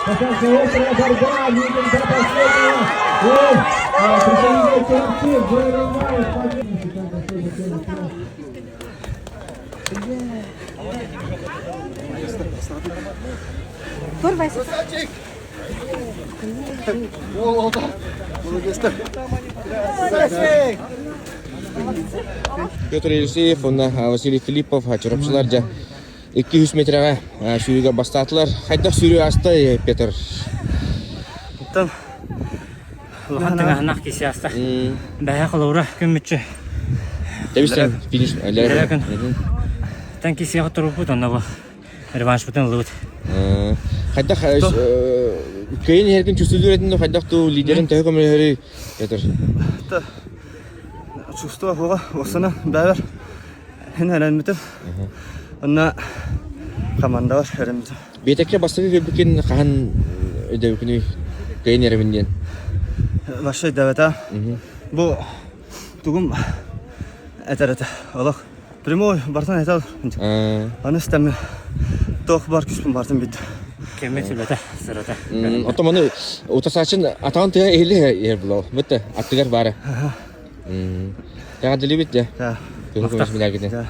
Такая острая борьба, видим до последнего. И представитель Чурапчы вырывает победу. Красавчик! Красавчик! Петр Елисеев уонна Василий Филиппов чурапчылар дьэ 200 метрэҕэ сүүрүүгэ бастаатылар. Хайдах сүүрүү аастай, Петр? Оттон улахан тыҥаһынах киси аста. Бэһэ холобура күммүтчү. Тэбистэн финиш Лэрэ күн. Тан кисиэҕэ турбут, онно бу реваншпытын ыллыбыт. Хайдах кыайын иһэргин чувствуйдуур этин хайдах туу лидерин төһө көмөлөһөрүй Петр? Чувство хуга осана бәбер Эн эрэммитим. Онно командабар эрэммитим. Биэтэккэ бастакы көрбүккүн хаһан өйдөөбүкүнүй? Кыайан эрэбин диэн. Вообще өйдөөбөтө. Бу тугум этэр этэ. Олох прямой бартан этел. Аны истэммин туох бар күспүн бартын бүттү. Кэммит сүлбэтэ, сырата. Оттон маны утасаачын атаҕын тыа иһили иһэр булау. Бүтте аттыгар баара. Тэҕэрдэлиибит дьэ. Да. Көмүс билэргитин. Да.